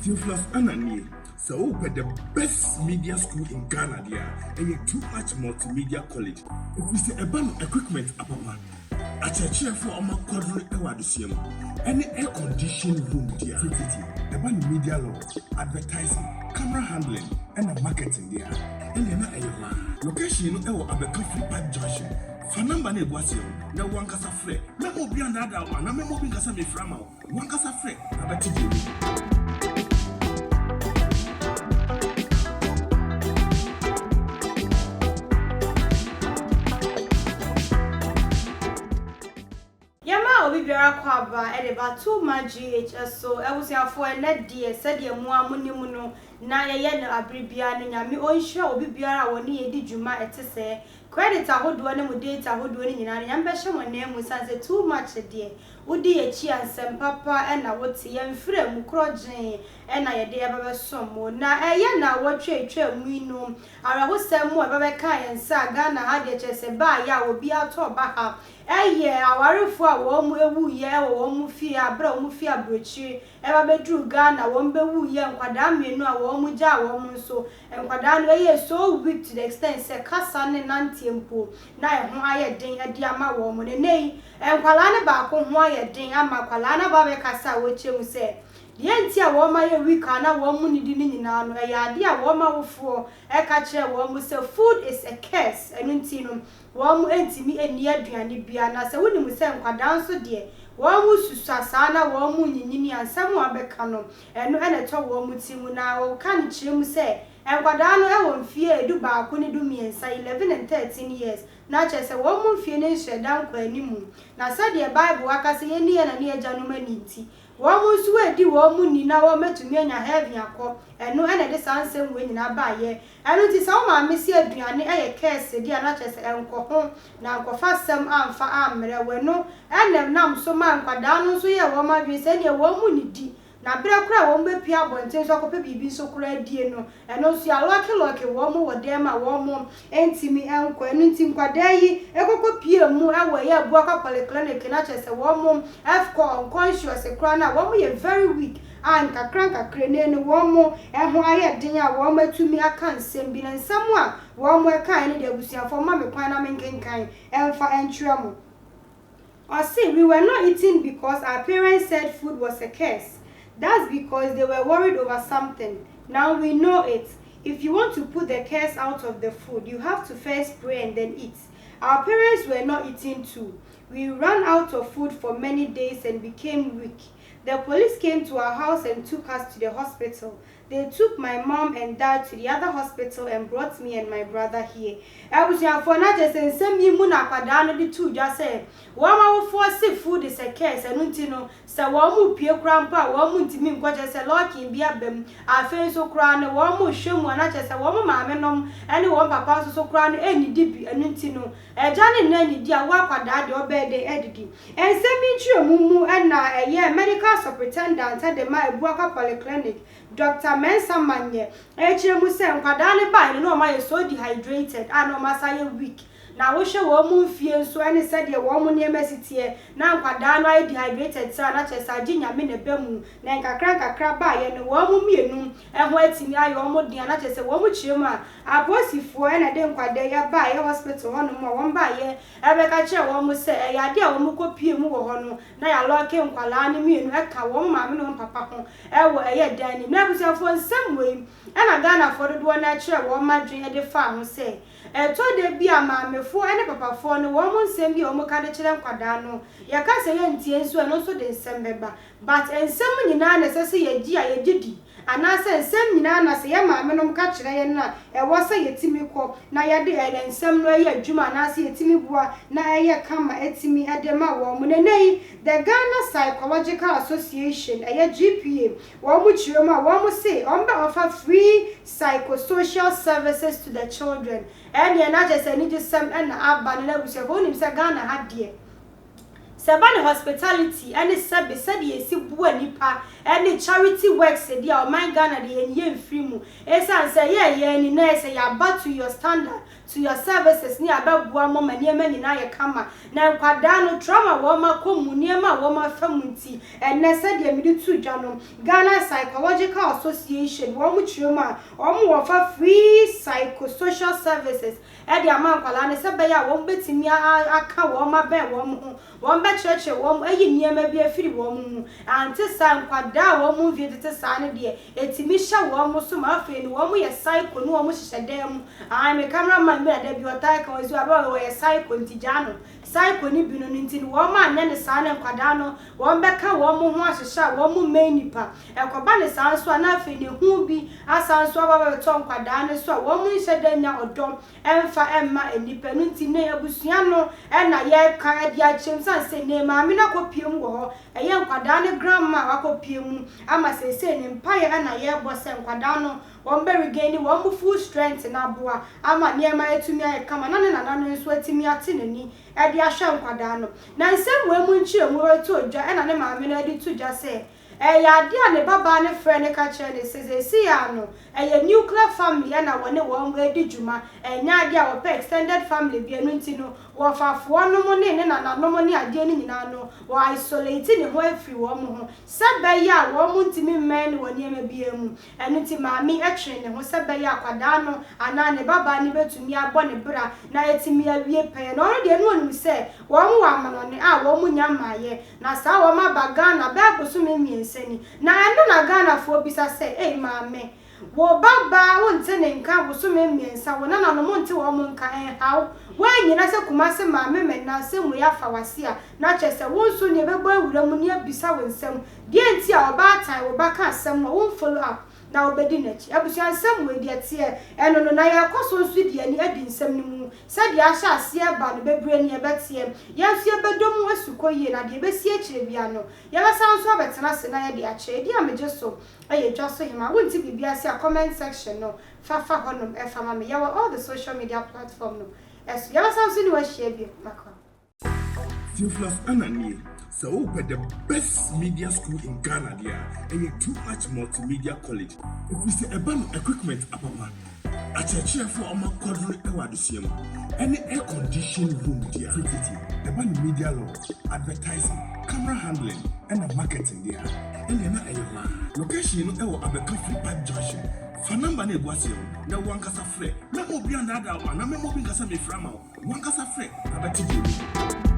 Theophilus Ananie, sɛ wopɛ the best media school in Ghana deɛ a, ɛyɛ Too Much Multimedia College. Ɛfiri sɛ ɛba no equipment apapa, akyerɛkyerɛfoɔ a ɔma kɔdere wɔ adesua mu, ɛne air condition room deɛ a, tititi ɛba no media law, advertising, camera handling, ɛna marketing deɛ a, ɛnneɛ na ɛyɛ hɔ a. Location no ɛwɔ Abɛka Free Park Junction. Fa number no ɛgu aseɛ no na wankasa frɛ. Mɛma obi andaadaa wo anaa mɛma obi nkasa mefrɛ ama wo. Wankasa frɛ na bɛte deɛ mu. Yɛma obi biara kɔ aba ɛde ba Too Much GH so. Abusuafoɔ, ɛnɛ deɛ, sɛdeɛ mo a monim no na yɛyɛ no abere biara no, Nyame ɔnhyira obi biara a wɔne yɛdi dwuma. Ɛte sɛ credit ahodoɔ ne mo data ahodoɔ no nyinaa no, Nyame bɛhyɛ mo nan mu, sane sɛ Too Much deɛ, wodi akyi a, nsɛm papa ɛna wote yɛmfrɛ mu korɔgyee ɛna yɛde ɛba bɛsom mo. Na ɛyɛ na wɔtwe atwa mu yi no, awerɛhosɛm mu a ɛbɛbɛka yɛn nsa Ghana ha deɛ, kyerɛ sɛ baayɛ a obi atɔ ba ha, ɛyɛ awarefoɔ a wɔn mu ewuyɛ ɛwɔ wɔn mu fie abere a wɔn fie aburokyire ɛba bɛduru Ghana. Wɔn bɛwuyɛ, nkwadaa mmienu a wɔn mu gyaa wɔn nso, nkwadaa no ɛyɛ so weak to the extent sɛ kasa ne nanteɛ mpo na ɛho ayɛ den ɛde ama wɔn mu. Nene yi, nkwadaa no baako ho ayɛ den ama nkwadaa no aba bɛkasa a wɔkyerɛ mu sɛ deɛ nti a wɔn ayɛ weak a na wɔn mu nidi ne nyinaa no, ɛyɛ adeɛ a wɔn awofoɔ ɛka kyerɛ wɔn mu sɛ food is a curse. Ɛno nti no, wɔn mu ntumi nni aduane bia. Na sɛ wonim sɛ nkwadaa nso deɛ, wɔn mu susua saa na wɔn mu nyinyini a, nsɛm a wɔbɛka no, ɛno ɛna ɛtɔ wɔn mu ti mu. Na wɔka no kyerɛ mu sɛ nkwadaa no ɛwɔ mfie 11 ne 13, 11 and 13 years, na kyerɛ sɛ wɔn mu mfie no nhyɛ da nkɔ anim. Na sɛdeɛ Bible aka sɛ yɛni yɛn na ne agyanom ani nti, wɔn mu nso edi wɔn mu ni na wɔn atumi anya heaven akɔ. Ɛno ɛna ɛde saa nsɛm wɔ nyinaa baayɛ. Ɛno nti sɛ wɔn maame si aduane ɛyɛ curse di a, na kyerɛ sɛ ɛnkɔ ho na nkɔfa sɛm amfa ammerɛ wɔ. Ɛno ɛna nam so ma nkwadaa no nso yɛ wɔn adwene sɛ ɛneɛ wɔn mu nidi na berɛ koraa a wɔn bɛpue abɔnten nso akɔpɛ biribi nso koraa adie no, ɛno nso yɛalock wɔn wɔ dan mu a wɔn ntumi nkɔ. Ɛno nti nkwadaa yi ɛkɔkɔ pie mu ɛwɔ ɛyɛ Abuakwa Polyclinic, na kyerɛ sɛ wɔn ɛkɔ unconscious koraa na wɔn yɛ very weak a, nkakra nkakra ne no wɔn ɛho ayɛ den a wɔn atumi aka nsɛm bi. Na nsɛm a wɔn ɛka no deɛ, abusuafoɔ, mma me kwan na menkenkan ɛmfa ɛnkyerɛ mo. Ɔse, "We were not eating because our parents said food was a curse. That's because they were worried over something. Now we know it. If you want to put the curse out of the food, you have to first pray and then eat. Our parents were not eating too. We ran out of food for many days and became weak. The police came to our house and took us to the hospital. They took my mom and dad to the other hospital and brought me and my brother here." Abusuafoɔ, na kyerɛ sɛ nsɛm yi mu na akwadaa no de too dwa sɛ wɔn awofoɔ se food is a curse. Ɛno nti no, sɛ wɔn mu pie koraa mpo a, wɔn mu ntumi nkɔ, kyerɛ sɛ locking bi aba mu. Afei nso koraa no, wɔn mu hwɛ mu a, na kyerɛ sɛ wɔn maame nom ne wɔn papa nso so koraa no ɛnnidi bi. Ɛno nti no, ɛgya ne nna nidi a, wo akwadaa deɛ, ɔbɛyɛ de ɛdidi. Nsɛm yi nkyerɛmu mu ɛna ɛyɛ medical superintendent de ma Abuakwa Polyclinic, Dr. Mensa Manyɛ, ɛkyerɛ mu sɛ nkwadaa no baa no na wɔn ayɛ so dehydrated a na wɔn asa ayɛ weak. Na wohwɛ wɔn mu mfie nso ne sɛdeɛ wɔn mu nneɛma si teɛ, na nkwadaa no ayɛ dehydrated saa, na kyerɛ sɛ agye Nyame na ɛbɛ mu. Na nkakra nkakra baayɛ no, wɔn mu mmienu ɛho atumi ayɛ wɔn den a, na kyerɛ sɛ wɔn mu kyerɛ mu a, apolisifoɔ ɛna de nkwadaa yi baayɛ hospital hɔnom a wɔn baayɛ ɛbɛka kyerɛ wɔn sɛ ɛyɛ adeɛ a wɔn kɔ pie mu wɔ hɔ no, na yɛalock nkwadaa no mmienu ɛka wɔn maame ne wɔn papa ho ɛwɔ ɛyɛ dan no mu. Na abusuafoɔ, nsɛm wei ɛna Ghanafoɔ dodoɔ no akyerɛ wɔn adwene de fa ho sɛ ɛtɔ da bi a, maamefoɔ ne papafoɔ no, wɔn nsɛm bi a wɔn ka de kyerɛ nkwadaa no, yɛka sɛ yɛntie nso, ɛno nso de nsɛm bɛba. But nsɛm nyinaa na ɛsɛ sɛ yɛgye a yɛgye di, anaasɛ nsɛm nyinaa na sɛ yɛ maame nom ka kyerɛ yɛn a, ɛwɔ sɛ yɛtumi kɔ na yɛde ɛyɛ nsɛm no ɛyɛ adwuma, anaasɛ yɛtumi boa na ɛyɛ kama ɛtumi ɛde ma wɔn mu. Nene yi, the Ghana Psychological Association, ɛyɛ GPA, wɔn mo kyerɛ mu a, wɔn mo se wɔn bɛ offer free psychosocial services to the children. Ɛnneɛ na kyerɛ sɛ anigyesɛm ɛna aba no. Na abusuafo, wonim sɛ Ghana ha deɛ, sɛ ɛba ne hospitality ɛne sɛbe sɛdeɛ esi boa nipa ne charity works deɛ a, ɔman Ghana deɛ, yɛn yɛ mfiri mu. Ɛsiane sɛ yɛyɛ ni na sɛ yɛaba to your standard, to your services, ne abɛboa mo ma nneɛma nyinaa yɛ kama. Na nkwadaa no trauma wɔn akɔ mu, nneɛma a wɔn afa mu nti, ɛnɛ sɛdeɛ mede to dwa no, Ghana Psychological Association wɔn kyerɛ mu a, wɔn wɔfa free psychosocial services ɛde ama nkwadaa no, sɛ bɛyɛ a wɔn bɛtumi aka wɔn abɛn wɔn ho, wɔn bɛkyerɛkyerɛ wɔn, ayi nneɛma bi afiri wɔn mu. Ante saa, nkwadaa a wɔn mfie tete saa no deɛ, etimi hyɛ wɔn so ma afei no wɔn yɛ psycho no, wɔn hyehyɛ dan mu. Ayi me cameraman bi na da bi ɔtaa ka wɔn so abɛ wɔyɛ psycho, nti gyaa no psycho ni bi no. Nti no wɔn anyɛ ne saa ne nkwadaa no, wɔn bɛka wɔn ho ahyehyɛ a wɔn mmɛn nipa. Ɛkɔba ne saa nso a, na afei ne hu bi asan nso aba bɛtɔ nkwadaa no so a wɔn nhyɛ da nya ɔdɔ ɛmfa ɛmma nipa no. Nti ne abusua no ɛna yɛka ɛde akyerɛm san sɛ ne maame no akɔpie mu wɔ hɔ, ɛyɛ nkwadaa no grandma a wakɔpie mu ama seesei ne mpaeɛ ɛna yɛrebɔ sɛ nkwadaa no wɔn bɛ regain wɔn full strength na aboa ama nneɛma atumi ayɛ kama, na ne nana no nso atumi ate n'ani ɛde ahwɛ nkwadaa no. Na nsɛm wɔ mu nkyerɛmu ɛto dwa, ɛna ne maame no ɛde to dwa sɛ ɛyɛ adeɛ a ne babaa ne frɛ ne ka kyerɛ ne sɛ sɛsi a no ɛyɛ nuclear family ɛna wɔne wɔn adi dwuma, ɛnyɛ adeɛ a wɔpɛ extended family bi. Ɛno nti no wɔfafoɔ nom ne nananom ne adeɛ no nyinaa no, wɔ isolate ne ho afiri wɔn ho sɛ bɛyɛ a wɔn ntumi mmɛn no wɔ nneɛma biara mu. Ɛno nti maame ɛtwere ne ho sɛ bɛyɛ akwadaa no anaa ne babaa no bɛtumi abɔ ne bra na ɛtumi awie pɛyɛ. Na ɔno deɛ no onim sɛ wɔn wɔ amanɔne a wɔn nya mmaayɛ, na saa wɔn aba Ghana bɛɛ bosome 3 ni. Na ɛno na Ghanafoɔ bisa sɛ, "Ei maame, wo babaa wonte ne nka bosome 3, wo nananom nte wɔn nka, ɛnhaw woanyina sɛ Kumase maame mɛna sɛ mu yɛ afa wase a, na kyerɛ sɛ wo nso ne ɛbɛbɔ awura mu ne abisa wo nsɛm deɛ nti a ɔbaatan wo ba ka asɛm a won follow up na wobɛdi n'akyi?" Abusua, nsɛm wɔ edi ɛteɛ ɛno no, na yɛkɔ so nso di ani adi nsɛm no mu sɛdeɛ ahyɛ aseɛ ba no bebree ne yɛbɛteɛ. Yɛn nso yɛbɛdɔ mu asukɔ yie, na deɛ ɛbɛsi akyire bia no, yɛbɛsan nso abɛtena ase na yɛde akyerɛ. Edi a megye so ɛyɛ dwa so hema wonti biribi ase a, comment section no fafa hɔnom ɛfa ma me. Yɛwɔ all the social media platform no ɛso. Yɛbɛsan nso ne wahyia bio makɔ. Theophilus Ananie, sɛ wopɛ the best media school in Ghana deɛ a, ɛyɛ Too Much Multimedia College, ɛfiri sɛ ɛba no equipment apapa, akyerɛkyerɛfoɔ a ɔma kɔdere ɛwɔ adesua mu, ɛne air condition room deɛ a tititi ɛba no media law, advertising, camera handling ɛna marketing deɛ a, ɛndeɛ na ɛyɛ hɔ a. Location no ɛwɔ Abɛka Free Pipe Junction. Fa number no egu aseɛ no na wankasa frɛ. Mɛma obi andaadaa wo anaa mɛma obi nkasa mefra ma wo. Wankasa frɛ na bɛte deɛ mu.